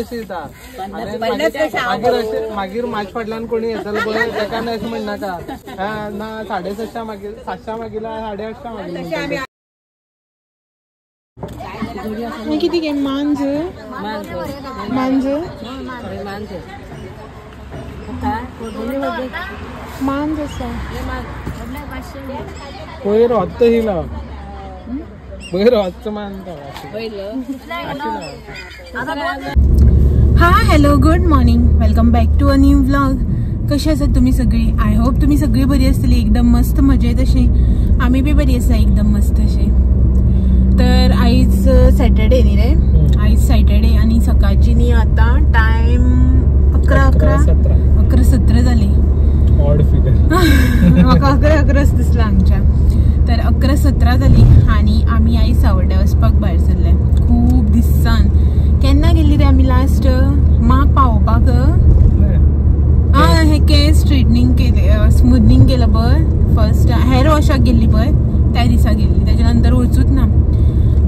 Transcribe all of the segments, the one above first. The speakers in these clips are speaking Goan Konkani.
तशी दिता. मागीर म्हाज फाटल्यान कोणी येतलो पळय तेका अशें म्हणनाका ना 750 मागीर 700 मागीर 850 मागीर. किती गे मांज मांज मांज आसा. पयर हत्त हिला पयर हत्त मानता. हा hello good morning, welcome back to a new vlog. कशी आसात तुमी सगळी? I hope तुमी सगळी बरी आसतली, एकदम मस्त मजेत अशी. आमी बी बरी आसा एकदम मस्त अशी. तर आयज सॅटर्डे न्ही रे, आयज सॅटर्डे आनी सकाळची न्ही आतां टायम 11:17 जाली. म्हाका 11:11 दिसला आमच्या. तर 11:17 जाली आनी आमी आयज सावड्ड्या वचपाक भायर सरले. खूब दिसान केन्ना गेल्ली रे आमी लास्ट माक पावोवपाक? हे केस स्ट्रेटनींग केले, स्मुथनींग केलं पळय फर्स्ट हेअर वॉशाक गेल्ली पळय त्या दिसा गेल्ली. त्याच्या नंतर वचूच ना.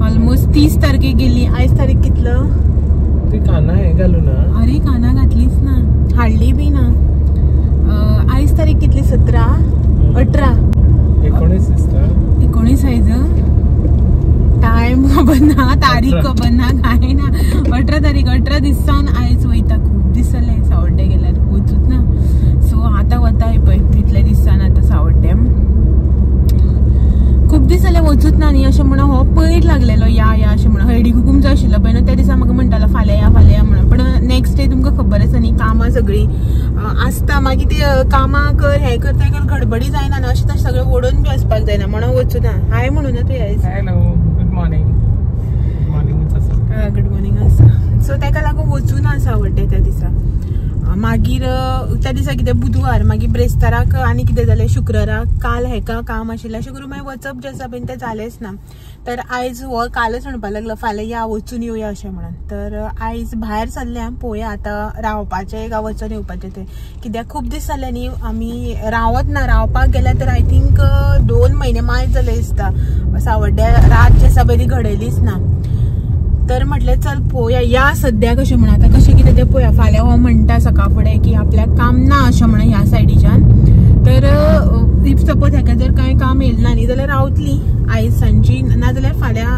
ऑलमोस्ट 30 तारखेक गेली. आयज तारीख कितलो? काना हे घालू ना. अरे काना घातलीच ना, हाडली बी ना. आयज तारीख कितली? 17 18 19 19 आयज. टायम खबर ना, तारीख खबर ना, काय ना. 18 तारीख 18 दिसान आयज वयता. खूब दीस जाले सावड्डे गेल्यार वचूच ना. सो आतां वता पळय इतले दिसान आतां सावड्ड्या खूब दीस जाले वचूच ना न्ही. अशें म्हणून हो पयर लागलेलो या या अशें म्हणून हळदी कुकूम जो आशिल्लो पळय न्हू त्या दिसा म्हाका म्हणटालो फाल्यां या फाल्यां या म्हणून. पण नेक्स्ट डे तुमकां खबर आसा न्ही कामां सगळीं आसता, मागीर ती कामां कर हें कर तें कर गडबडी जायना न्हू. अशें तशें सगळें ओडून बी वचपाक जायना म्हणून वचूं ना. हाय म्हणून ना तूं आयज. Hello good morning. Good morning आसा. सो ताका लागून वचूं ना सावड्डे त्या दिसा. मागीर त्या दिसा कितें बुधवार, मागीर ब्रेस्ताराक आनी कितें जालें शुक्राराक काल हेका काम आशिल्लें अशें करून मागीर वचप जें आसा पळय तें जालेंच ना. तर आयज हो कालच म्हणपाक लागलो फाल्यां या वचून येवया अशें म्हणून. तर आयज भायर सरल्या पळोवया आतां रावपाचें काय वचून येवपाचें तें. कित्याक खूब दीस जाले न्ही आमी रावत ना. रावपाक गेल्यार तर I think 2 म्हयने मायज जाले दिसता सावड्ड्या रात जी आसा पळय ती घडयलीच ना. तर म्हटलें चल पळोवया या सद्याक अशें म्हणून. आतां कशें कितें तें पळोवया. फाल्यां हो म्हणटा सकाळ फुडें की आपल्याक काम ना अशें म्हणून ह्या सायडीच्यान. तर if suppose हेका जर कांय काम येयलें ना न्ही जाल्यार रावतली आयज सांजची, नाजाल्यार फाल्यां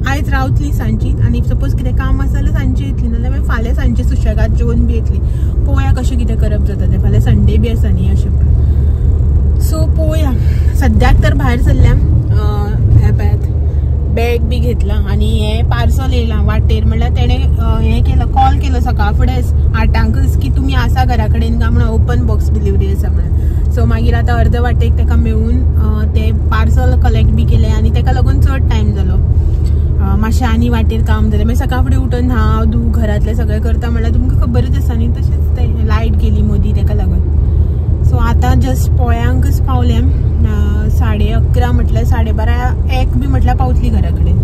आयज रावतली सांजची. आनी if suppose कितें काम आसा जाल्यार सांजची येतली, नाजाल्यार मागीर फाल्यां सांजची सुशेगाद जेवन बी येतली. पळोवया कशें कितें करप जाता तें. फाल्यां संडे बी आसा न्ही अशें म्हणून. सो पळोवया. सद्याक तर भायर सरल्या. हें पळयात बॅग बी घेतला आनी हें पार्सल येयलां वाटेर. म्हणल्यार तेणें हें केलं, कॉल केलो सकाळ फुडेंच 8ांकच की तुमी आसा घरा कडेन काय म्हणून, ओपन बॉक्स डिलिव्हरी आसा म्हणून. सो मागीर आतां अर्द वाटेक ताका मेळून तें पार्सल कलेक्ट बी केलें आनी ताका लागून चड टायम जालो. मातशें आनी वाटेर काम जालें. मागीर सकाळ फुडें उठून न्हांव धूव घरांतलें सगळें करता म्हणल्यार तुमकां खबरच आसा न्ही. तशेंच तें लायट गेली मदीं ताका लागून. सो आतां जस्ट पोळ्यांकच पावलें. 11:30 म्हटल्यार 12:30 1 बी म्हटल्यार पावतली घरा कडेन.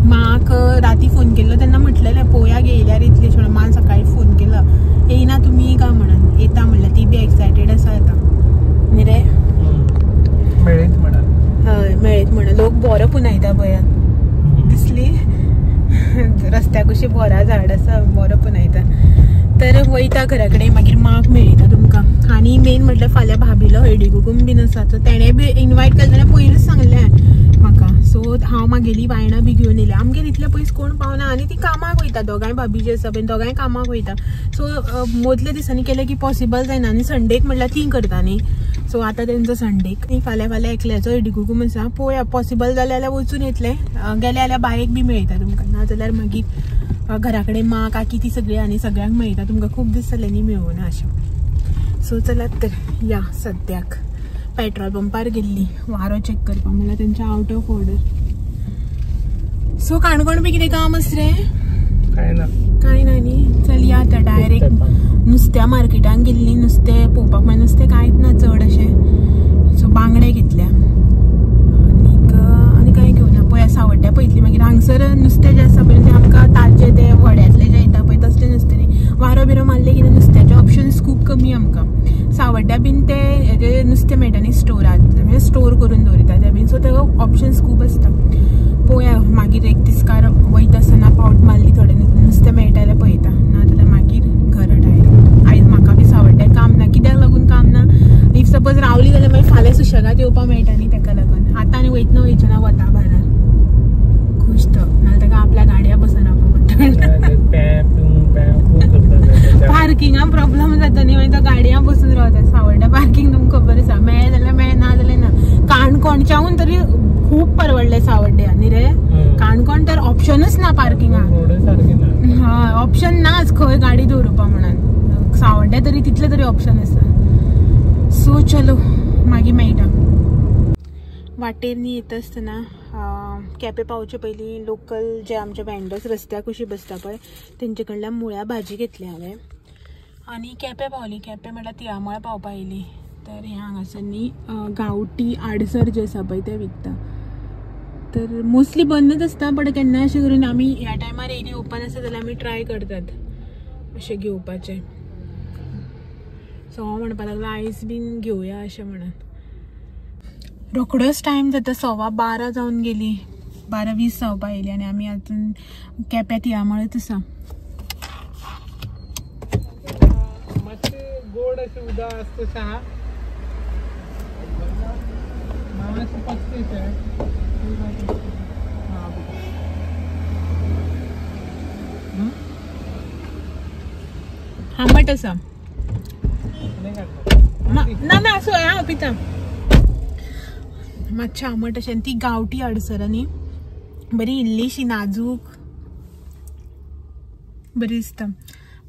माक राती फोन केल्लो तेन्ना म्हटलेलें पळोवया गेल्यार येतली अशें म्हणून. मान सकाळी फोन केलो येयना तुमी काय म्हणून. येता म्हणल्यार ती बी एक्सायटेड आसा आतां न्ही रे. मेळीत म्हणून. हय मेळीत म्हणून. लोक बोरो पुनयता पळयात दिसली रस्त्या कुशी बोरा झाड आसा, बोरो पुनयता. तर वयता घरा कडेन मागीर माक मेळटा तुमकां. आनी मेन म्हटल्यार फाल्यां भाभीलो हळदी कुकूम बीन आसा सो तेणें बी इनवायट केलें जाल्यार पयरूच सांगलें म्हाका. सो हांव म्हागेली वायणां बी घेवन येयलें. आमगेर इतले पयस कोण पावना आनी ती कामाक वयता. दोगांय भाभी जी आसा पळय दोगांय कामाक वयता. सो मदल्या दिसांनी केलें की पॉसिबल जायना आनी संडेक म्हटल्यार ती करता न्ही. सो आतां तेंचो संडेक फाल्यां फाल्यां एकल्याचो हळदी कुकूम आसा. पळोवया पॉसिबल जालें जाल्यार वचून येतलें. गेलें जाल्यार बायक बी मेळटा तुमकां, नाजाल्यार मागीर घरा कडेन मा काकी ती सगळी आनी सगळ्यांक मेळटा तुमकां. खूब दीस जाले न्ही मेळूना अशें. सो चलात तर या सद्याक पेट्रोल पंपार गेल्ली वारो चॅक करपाक म्हणल्यार तेंच्या out of order. So Canacona बी कितें काम आस रे? काय ना काय ना न्ही. चल या आतां डायरेक्ट नुस्त्या मार्केटान गेल्ली नुस्तें पळोवपाक. मागीर नुस्तें कांयच ना चड अशें. सो बांगडे घेतल्या आनीक आनी कांय घेवना. पळय सावड्ड्या पळयतली मागीर हांगसर नुस्तें जें आसा पळय तें आमकां ताजें तें व्हड्यांतलें जें येता पळय तसलें नुस्तें न्ही. वारो बिरो मारलें कितें नुस्त्याचे ऑप्शन्स खूब कमी आमकां. सावड्ड्या बीन ते हेजे नुस्तें मेळटा न्ही स्टोरात, म्हणजे स्टोर करून दवरिता ते बीन. सो ते ऑप्शन्स खूब आसता. पळोवया मागीर एक दिसकार वयता आसतना पावट मारली थोडें नुस्तें मेळटा जाल्यार पळयता, नाजाल्यार मागीर घरा डायरेक्ट. आयज म्हाका बी सावड्ड्या काम ना, कित्याक लागून काम ना, if suppose रावली जाल्यार मागीर फाल्यां सुशेगाद येवपाक मेळटा न्ही, ताका लागून आतां आनी वयतना वयचें ना, वता भारार खूश तो, नाजाल्यार ताका आपल्या गाडया बसून रावपाक पडटा. पार्किंगा प्रॉब्लम जाता न्ही, मागीर तो गाडयां बसून रावता. सावड्ड्या पार्किंग तुमकां खबर आसा, मेळ्ळें जाल्यार मेळ्ळें, ना जाल्यार ना. काणकोणच्याहून तरी खूब परवडलें सावड्ड्या न्ही रे, काणकोण तर ऑप्शनच ना पार्किंगाक, हय ऑप्शन नाच खंय गाडी दवरुपा म्हणून, सावड्ड्या तरी तितलें तरी ऑप्शन आसा. सो चलो मागीर मेळटा. वाटेर न्ही येता आसतना केपें पावचे पयलीं लोकल जे आमचे वेंडर्स रस्त्या कुशी बसता पळय तेंचे कडल्यान मुळ्या भाजी घेतली हांवें आनी केपें पावली. केपें म्हळ्यार तिळामळ पावपा येयली तर हें हांगासर न्ही गांवठी आडसर जें आसा पळय तें विकता. तर मोस्टली बंदच आसता, बट केन्ना अशें करून आमी ह्या टायमार येयली ओपन आसा जाल्यार आमी ट्राय करतात अशें घेवपाचें. सो हांव म्हणपाक लागलो आयस बीन घेवया अशें म्हणून. रोकडोच टायम जाता, 12:15 जावन गेली, 12:20 जावपा येयली आनी आमी आजून केप्यां तिळामळच आसा. मातशें गोड अशें उदक आसता तशें आहा, मातशें पचतें. आंबट आसा ना ना असो हांव पिता, मातशें आंबट अशें. ती गांवठी आडसर न्ही बरी इल्लीशी नाजूक बरी दिसता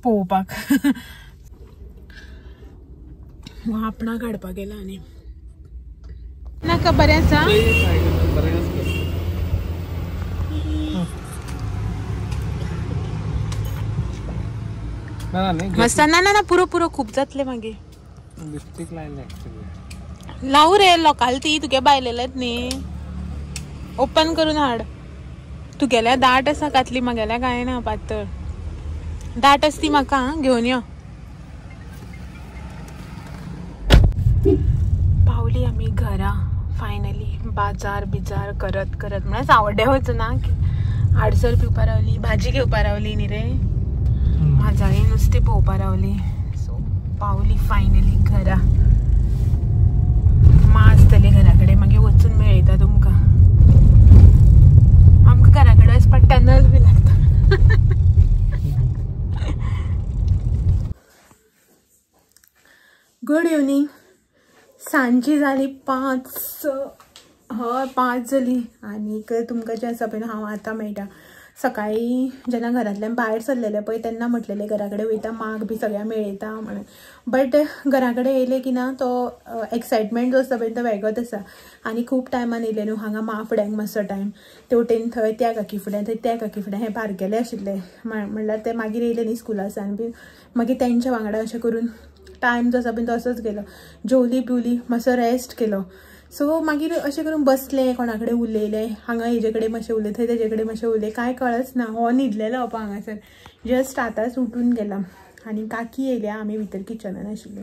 पळोवपाक. आपणा काडपाक गेला आनी नाका बरें आसा. मस्त ना ना पुरो पुरो खूब जातले मागीर. लिपस्टिक लायले लावू रे लोकाल ती तुगे बायलेलेच न्ही, ओपन करून हाड. तुगेल्या दाट आसा कातली, म्हागेल्या कांय ना पातळ दाट आसा ती म्हाका घेवन यो. पावली आमी घरा फायनली, बाजार बिजार करत करत म्हळ्यार सावड्ड्या वचना, आडसर पिवपा रावली, भाजी घेवपा रावली न्ही रे, म्हाजाळी नुस्तें पळोवपा रावली. सो पावली फायनली घरा. मां आसतली घरा कडेन, मागीर वचून मेळयता तुमकां. आमकां घरा कडेन वचपाक टनल बी लागता. Good evening. सांजची जाली 5, हय 5 जाली आनीक तुमकां जें आसा पळय हांव आतां मेळटा. सकाळी जेन्ना घरांतल्यान भायर सरलेलें पळय तेन्ना म्हटलेलें घरा कडेन वयता, माग बी सगळ्या मेळयता म्हणून, बट घरा कडेन येयलें की ना तो एक्सायटमेंट जो आसता पळय तो वेगळोच आसा. आनी खूब टायमान येयलें न्हू हांगा मा फुड्यांक मातसो टायम, तेवटेन थंय त्या काकी फुड्यान, थंय त्या काकी फुड्यान, हे बारकेले आशिल्ले म्हणल्यार ते मागीर येयले न्ही स्कुला सावन बी, मागीर तेंच्या वांगडा अशें करून टायम जो आसा पळय तो असोच गेलो. जेवली पिवली, मातसो रेस्ट केलो. सो मागीर अशें करून बसलें, कोणा कडेन उलयलें, हांगा हेजे कडेन मातशें उलय, थंय तेजे कडेन मातशें उलय, कांय कळच ना. हो न्हिदलेलो पळय हांगासर, जस्ट आतांच उठून गेला आनी काकी येयल्या, आमी भितर किचनान आशिल्ले.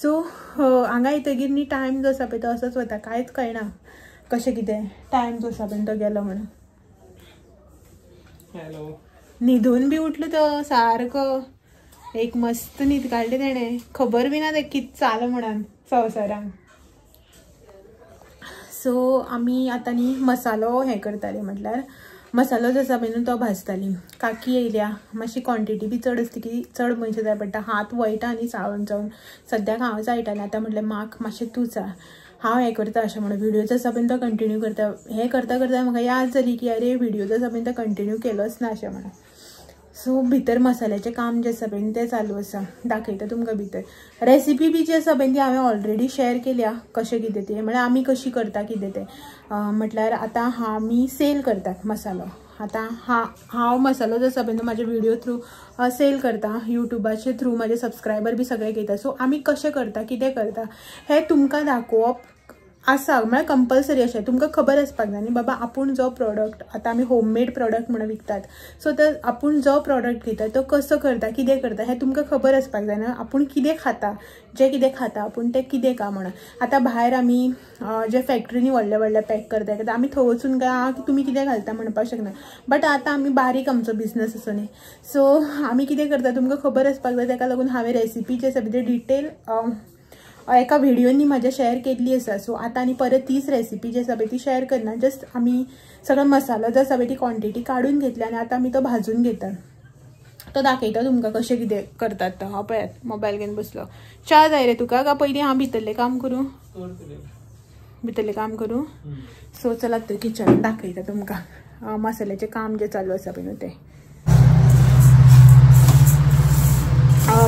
सो हांगा येतगीर न्ही टायम जो आसा पळय तो असोच वता, कांयच कळना कशें कितें टायम जो आसा पळय तो गेलो म्हणून. न्हिदून बी उठलो तो सारको, एक मस्त न्हीद काडली तेणें, खबर बी ना तें कितें जालें म्हणून संवसारान. सो आमी आतां न्ही मसालो हें करताले, म्हटल्यार मसालो जो आसा पळय न्हू तो भाजताली. काकी येयल्या, मातशी क्वॉन्टिटी बी चड आसली की चड मनशां जाय पडटा, हात वळटा न्ही चाळून चाळून. सद्याक हांव चाळटालें, आतां म्हटलें म्हाक मातशें तूं चाळ, हांव हें करता अशें म्हणून व्हिडियो जो आसा पळय तो कंटिन्यू करता. हें करता करता म्हाका याद जाली की अरे व्हिडियो जो आसा पळय तो कंटिन्यू केलोच ना अशें म्हणून. सो भितर मसाल्याचें काम जें आसा पळय तें चालू आसा, दाखयता तुमकां भितर. रेसिपी बी जी आसा पळय ती हांवें ऑलरेडी शेअर केल्या, कशें कितें तें, म्हळ्यार आमी कशी करता कितें तें. म्हटल्यार आतां आमी सेल करतात मसालो, आतां हांव मसालो जो आसा पळय तो म्हाजे व्हिडियो थ्रू सेल करता, युट्यूबाचे थ्रू म्हाजे सबस्क्रायबर बी सगळे घेता. सो आमी कशें करता कितें करता हें तुमकां दाखोवप आसा म्हळ्यार कंपल्सरी अशें तुमकां खबर आसपाक जाय न्ही बाबा आपूण जो प्रोडक्ट आतां आमी होममेड प्रोडक्ट म्हणून विकतात सो तर आपूण जो प्रोडक्ट घेता तो कसो करता कितें करता हें तुमकां खबर आसपाक जाय न्हू आपूण कितें खाता जें कितें खाता आपूण तें कितें काय म्हणून. आतां भायर आमी जे फॅक्टरीनी व्हडले व्हडले पॅक करता कित्याक आमी थंय वचून काय तुमी कितें घालता म्हणपाक शकना बट आतां आमी बारीक आमचो बिजनस आसा न्ही सो आमी कितें करता तुमकां खबर आसपाक जाय. ताका लागून हांवें रेसिपी जे आसा ते डिटेल एका व्हिडियोनी म्हाज्या शेअर केल्ली आसा. सो आतां आनी परत तीच रेसिपी जी आसा पळय ती शेअर करना जस्ट आमी सगळो मसालो जो आसा पळय ती क्वॉन्टिटी काडून घेतली आनी आतां आमी तो भाजून घेतात. तो दाखयता तुमकां कशें कितें करतात तो. हांव पळयात मोबायल घेवन बसलो. च्या जाय रे तुका काय पयलीं हांव भितरलें काम करूं? भितरलें काम करूं. सो चलात तर किचन दाखयता तुमकां मसाल्याचें काम जें चालू आसा पळय न्हू तें.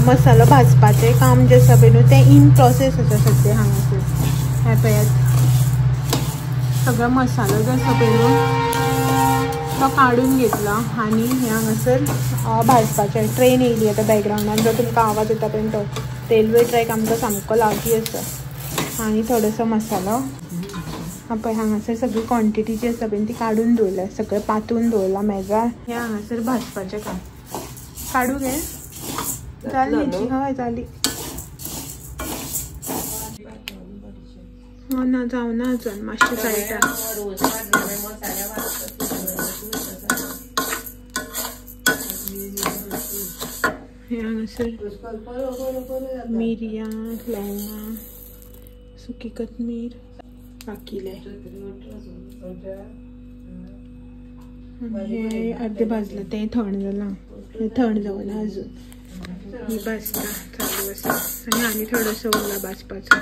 मसालो भाजपाचें काम जें आसा पळय न्हू तें इन प्रोसेस आसा सद्या हांगासर. हें पळयात सगळो मसालो जो आसा पळय न्हू तो काडून घेतला आनी हें हांगासर भाजपाचें. ट्रेन येयली आतां बॅकग्रावंडान जो तुमकां आवाज येता पळय तो रेल्वे ट्रॅक आमकां सामको लागीं आसा. आनी थोडोसो मसालो पळय हांगासर सगळी क्वॉन्टिटी जी आसा पळय ती काडून दवरल्या सगळें पातून दवरलां मेजार. हें हांगासर भाजपाचें काम काडूं गे जाली हय जाली ना जावना अजून मातशें चलता. हें हांगासर मिरयां लवंगां सुकी कोथमीर बाकीले हें अर्दें भाजलां तें थंड जालां हें थंड जावना अजून ही भाजता चालू आसा आनी आनी थोडोसो उरला भाजपाचो.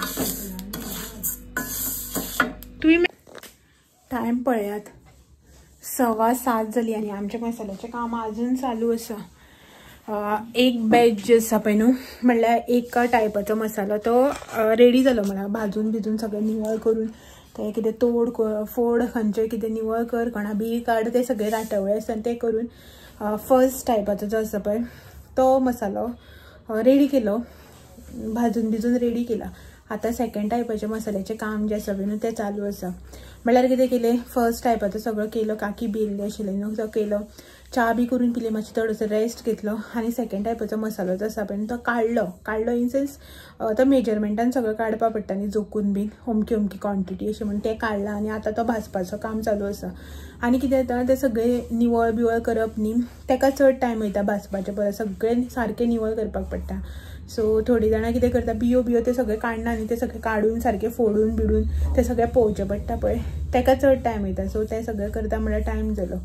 तुवें टायम पळयात 7:15 जाली आनी आमच्या मसाल्याचें काम अजून चालू आसा. एक बॅच जे आसा पळय न्हू म्हणल्यार एका टायपाचो मसालो तो रेडी जालो म्हळ्यार भाजून भिजून सगळें निवळ करून तें कितें तोड फोड खंयचें कितें निवळ कर कोणा बी काड तें सगळें राटवळे आसता तें करून फर्स्ट टायपाचो जो आसा पळय तो मसालो रेडी केलो भाजून भिजून रेडी केला. आतां सेकंड टायपाचें मसाल्याचें काम जें आसा पळय न्हू तें चालू आसा. म्हणल्यार कितें केलें फर्स्ट टायपाचो सगळो केलो काकी बी येयल्ली आशिल्ली न्हू तो केलो च्या बी करून पिली मातशें थोडोसो रेस्ट घेतलो आनी सेकंड टायपाचो मसालो जो आसा पळय तो काडलो काडलो इन सेन्स तो मेजरमेंटान सगळो काडपा पडटा न्ही जोकून बीन अमकी अमकी क्वॉन्टिटी अशें म्हणून तें काडलां आनी आतां तो भाजपाचो काम चालू आसा. आनी कितें जाता तें सगळें निवळ बिवळ करप न्ही ताका चड टायम वयता भाजपाचें परस सगळें सारकें निवळ करपाक पडटा. सो थोडीं जाणां कितें करता बियो बियो ते सगळें काडना न्ही तें सगळें काडून सारकें फोडून बिडून तें सगळें पळोवचें पडटा पळय ताका चड टायम वयता. सो तें सगळें करता म्हणल्यार टायम जालो.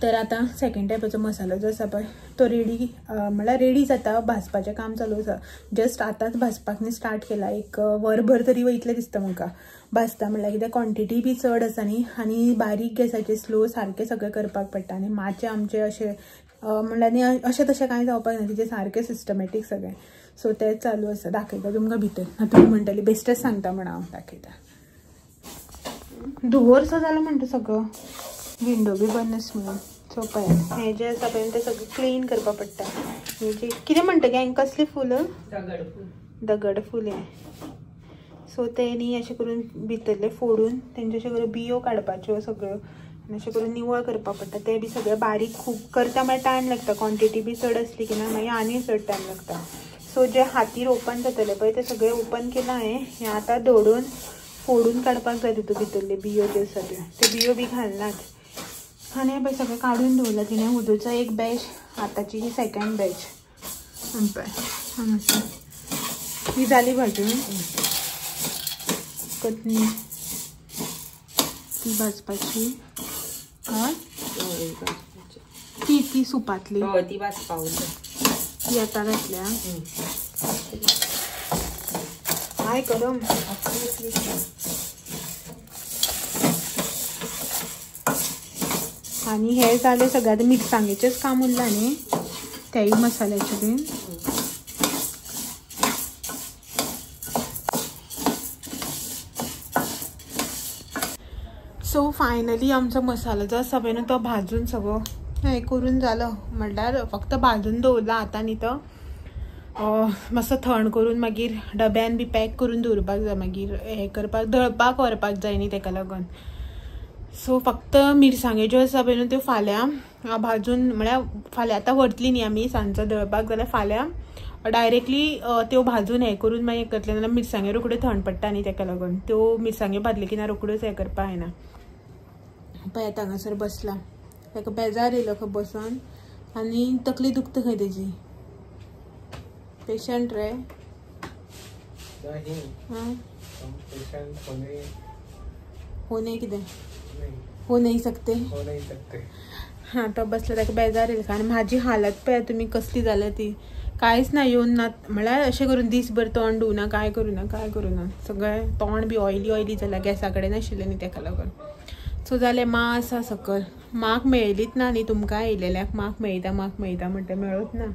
तर आतां सेकंड टायपाचो मसालो जो आसा पळय तो रेडी म्हणल्यार रेडी जाता भाजपाचें काम चालू आसा. जस्ट आतांच भाजपाक न्ही स्टार्ट केला एक वरभर तरी वयतलें दिसता म्हाका भाजता म्हणल्यार कितें क्वॉन्टिटी बी चड आसा न्ही आनी बारीक गॅसाचेर स्लो सारकें सगळें करपाक पडटा आनी मातशें आमचें अशें म्हणल्यार न्ही अशें तशें कांय जावपाक ना तिचें सारकें सिस्टमॅटीक सगळें. सो तें चालू आसा. दाखयता तुमकां भितर आतां तुमी म्हणटली बेश्टेच सांगता म्हण हांव दाखयता. धुंवरसो जालो म्हणटा सगळो विंडो बी बंद आसा म्हणून. सो पळयात हें जें आसा पळय तें सगळें क्लीन करपाक पडटा. म्हणजे कितें म्हणटा गे हांकां कसलें फूल दगडफूल हें. सो तें न्ही अशें करून भितरलें फोडून तेंचे अशें करून बियो काडपाच्यो सगळ्यो आनी अशें करून निवळ करपाक पडटा. तें बी सगळें बारीक खूब करता म्हळ्यार टायम लागता क्वॉन्टिटी बी चड आसली की ना मागीर आनी चड टायम लागता. सो जे हातीर ओपन जातलें पळय तें सगळें ओपन केलां हांवें हें आतां दोडून फोडून काडपाक जाय तितून भितरले बियो ज्यो आसा त्यो ते बियो बी घालनात. आनी पळय सगळें काडून दवरलां तिणें उदूचो एक बॅच आतांची ही सेकंड बॅच. पळय हांगासर ही जाली भाजून कोथमीर ती भाजपाची हय ती ती सुपांतली ती भाजपा ती आतां घातल्या. हाय गरम आनी हे जालें सगळें आतां मिरसांगेचेंच काम उरलां न्ही तेय मसाल्याचें बीन. सो फायनली आमचो मसालो जो आसा पळय न्हू तो भाजून सगळो हें करून जालो म्हणल्यार फक्त भाजून दवरला आतां न्ही तो. मातसो थंड करून मागीर डब्यान बी पॅक करून दवरपाक जाय, मागीर हें करपाक दळपाक व्हरपाक जाय न्ही तेका लागून. सो फक्त मिरसांग्यो ज्यो आसा पळय न्हू त्यो फाल्यां भाजून, म्हळ्यार फाल्यां आतां व्हरतली न्ही आमी सांजचो दळपाक, जाल्यार फाल्यां डायरेक्टली त्यो भाजून हें करून मागीर करतले. नाल्यार मिरसांग्यो रोखड्यो थंड पडटा न्ही, तेका लागून त्यो मिरसांग्यो भाजल्यो की ना रोखड्योच हें करपाक जायना. पळय आतां हांगासर बसला, ताका बेजार येयलो खंय बसोन आनी तकली दुखता खंय तेजी. पेशंट रे. हाँ हो नहीं कितें हो नहीं सकते, हो नहीं सकते. हां तो बसला, ताका बेजार येयलो. आनी म्हाजी हालत पळय तुमी कसली जाल्या ती, कांयच ना येवन ना, म्हळ्यार अशें करून दीसभर तोंड धुवना, काय करूं काय करूं ना, सगळें तोंड बी ऑयली ऑयली जालां, गॅसा कडेन आशिल्लें न्ही तेका लागून. सो जालें, मां आसा सकल, माक मेळयलीच ना न्ही तुमकां येयलेल्याक, माक मेळयता माक मेळयता म्हणटा मेळत ना.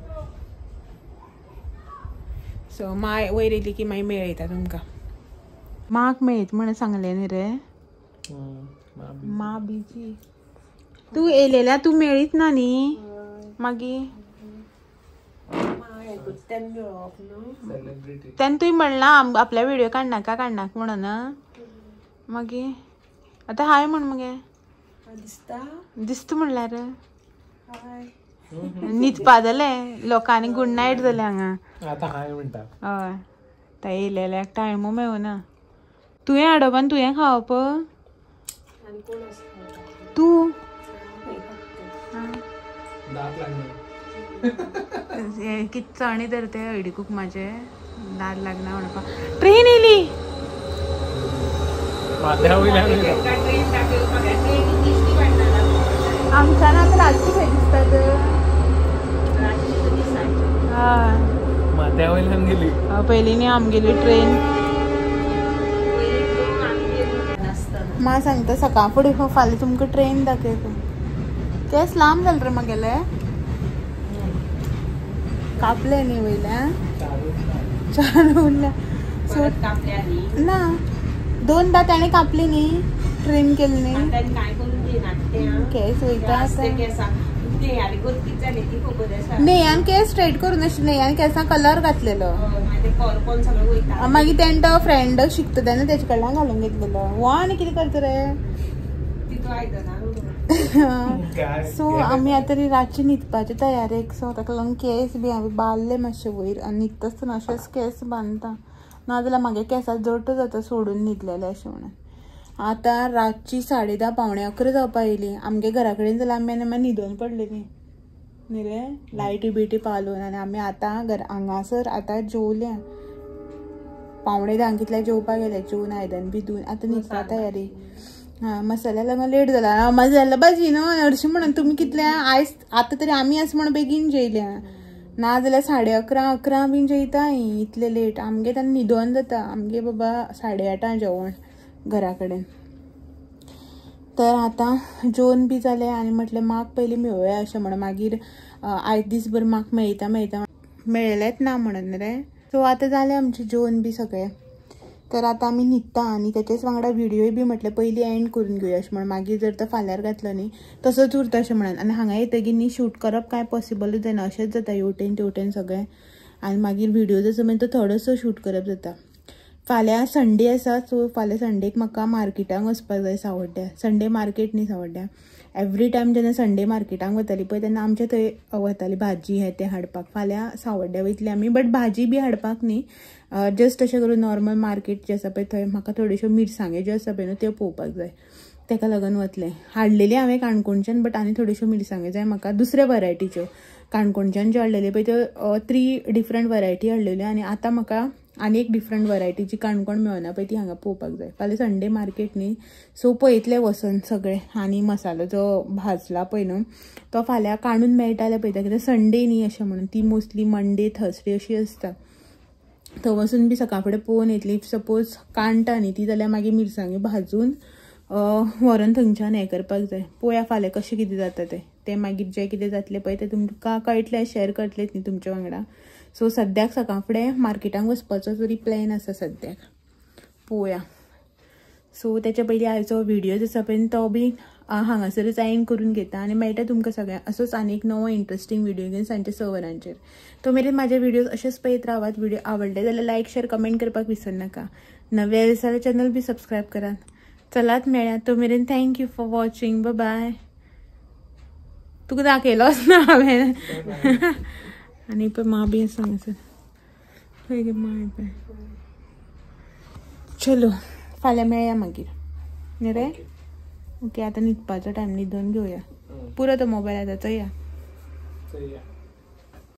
सो मां वयर येयली की मागीर मेळयता तुमकां. माक मेळयत म्हणून सांगलें न्ही रे. मां बिजी. तूं येयलेल्या तूं मेळीत ना न्ही मागीर तेन्ना तुवें म्हणलां आपल्या व्हिडिओ काडनाका काडनाका म्हणून, मागीर आतां हाय म्हण मगे दिसता दिसता म्हणल्यार न्हिदपा जालें लोकांनी, गूड नायट जालें हांगा आतां हाय म्हणटा. हय आतां येयलेल्याक टायमू मेळना. तुवें हाडप आनी तुवें खावप, तूं कितें चणे तर ते हळदी कुकमाचे दाद लागना म्हणपाक. ट्रेन येयली आमच्यान आतां रातची खंय दिसतात. माथ्या वयल्यान गेली पयलीं न्ही आमगेली ट्रेन. मां सांगता सकाळ फुडें फाल्यां तुमकां ट्रेन दाखयता. केस लांब जाले रे म्हागेले, कापले न्ही वयल्या चार उरल्या. सो ना दोनदा ताणें कापली न्ही, ट्रीम केली न्ही. केस वयता न्हंयान केस स्ट्रेट करून आशिल्ले, न्हंयान केसां कलर घातलेलो. मागीर तेणें तो फ्रेंड शिकता तेन्ना तेजे कडल्यान घालून घेतलेलो. हो आनी कितें करता रे. सो आमी आतां रातची न्हिदपाचे तयारेक. सो ताका लागून केस बी हांवें बांदले मातशे वयर आनी न्हिदता आसतना अशेंच केस बांदता, नाजाल्यार म्हागे केंसाक जटो जाता सोडून न्हिदलेले अशें म्हणून. आतां रातची 10:30 10:45 जावपा येयली आमगे घरा कडेन, जाल्यार आमी आनी मागीर न्हिदोन पडलेली न्ही रे, लायटी बिटी पालोवन. आनी आमी आतां घर हांगासर आतां जेवल्या, 9:45 कितल्या जेवपाक गेले, जेवन आयदन बी धुवन आतां न्हिदपा तयारी. हां मसाल्या लागून लेट जाला, मसाला भाजी न्हू हरशीं म्हणून तुमी कितल्या आयज आतां तरी आमी आसा म्हणून बेगीन जेयल्या, ना जाल्यार 11:30 11 बीन जेयता इतले लेट. आमगे तेन्ना न्हिदोन जाता, आमगे बाबा 8:30 जेवण घरा कडेन. तर आतां जेवन बी जालें आनी म्हटलें माक पयलीं मेळोया अशें म्हणून, मागीर आयज दीसभर माक मेळयता मेळयता मेळलेंच ना म्हणून रे. सो आतां जालें आमचें जेवन बी सगळें. तर आतां आमी न्हिदता आनी तेचेच वांगडा व्हिडियोय बी म्हटलें पयलीं एंड करून घेवया अशें म्हणून, मागीर जर तो फाल्यांर घातलो न्ही तसोच उरता अशें म्हणून. आनी हांगा येतकीर न्ही शूट करप कांय पॉसिबलूच जायना, अशेंच जाता हेवटेन तेवटेन सगळें, आनी मागीर व्हिडियो जसो मागीर तो थोडोसो शूट करप जाता. फाल्यां संडे आसा, सो फाल्यां संडेक म्हाका मार्केटांक वचपाक जाय सावड्ड्या. संडे मार्केट न्ही सावड्ड्या, एवरी टायम जेन्ना संडे मार्केटांक वताली पळय तेन्ना आमचे थंय वताली भाजी हें तें हाडपाक. फाल्यां सावड्ड्या वयतली आमी, बट भाजी बी हाडपाक न्ही, जस्ट अशें करून नॉर्मल मार्केट जें आसा पळय थंय म्हाका थोड्योश्यो मिरसांग्यो ज्यो आसा पळय न्हू त्यो पळोवपाक जाय, तेका लागून वतलें. हाडलेली हांवें काणकोणच्यान, बट आनी थोड्योश्यो मिरसांग्यो जाय म्हाका दुसऱ्या वरायटीच्यो. काणकोणच्यान ज्यो हाडलेल्यो पळय त्यो 3 डिफरंट वरायटी हाडलेल्यो, आनी आतां म्हाका आनी एक डिफरंट वरायटीची काणकोण मेळना पळय ती हांगा पळोवपाक जाय. फाल्यां संडे मार्केट न्ही, सो पळयतलें वचून सगळें. आनी मसालो जो भाजला पळय न्हू तो फाल्यां काडून मेळटा जाल्यार पळयता, कित्याक संडे न्ही अशें म्हणून ती मोस्टली मंडे थर्सडे अशी आसता. थंय वचून बी सकाळ फुडें पळोवन येतली. If suppose काडटा न्ही ती जाल्यार मागीर मिरसांग्यो भाजून व्हरोन थंयच्यान हें करपाक जाय. पळोवया फाल्यां कशें कितें जाता तें, तें मागीर जें कितें जातलें पळय तें तुमकां कळटलें, शेअर करतलें न्ही तुमच्या वांगडा. सो सद्याक सकाळ फुडें मार्केटांक वचपाचो तरी प्लॅन आसा सद्याक, पळोवया. सो त्याच्या पयलीं आयचो व्हिडिओ आसा पळय तो बी हांगासरच एंड करून घेता आनी मेळटा तुमकां सगळ्यांक असोच आनी एक नवो इंट्रस्टींग व्हिडिओ घेवन सांजचे 6 वरांचेर. तो मेरेन म्हाजे व्हिडिओज अशेच पळयत रावात. व्हिडिओ आवडले जाल्यार लायक शेअर कमेंट करपाक विसरनाका. नवे आयले जाल्यार चॅनल बी सबस्क्रायब करात. चलात मेळ्या तो मेरेन thank you for watching. Bye. तुका दाखयलोच ना हांवें. आनी पळय मां बी आसा हांगासर. पळय गे मां पळय. चलो फाल्यां मेळया मागीर न्ही रे. ओके आतां न्हिदपाचो टायम, न्हिदोन घेवया. पुरो तो मोबायल आतां चोया.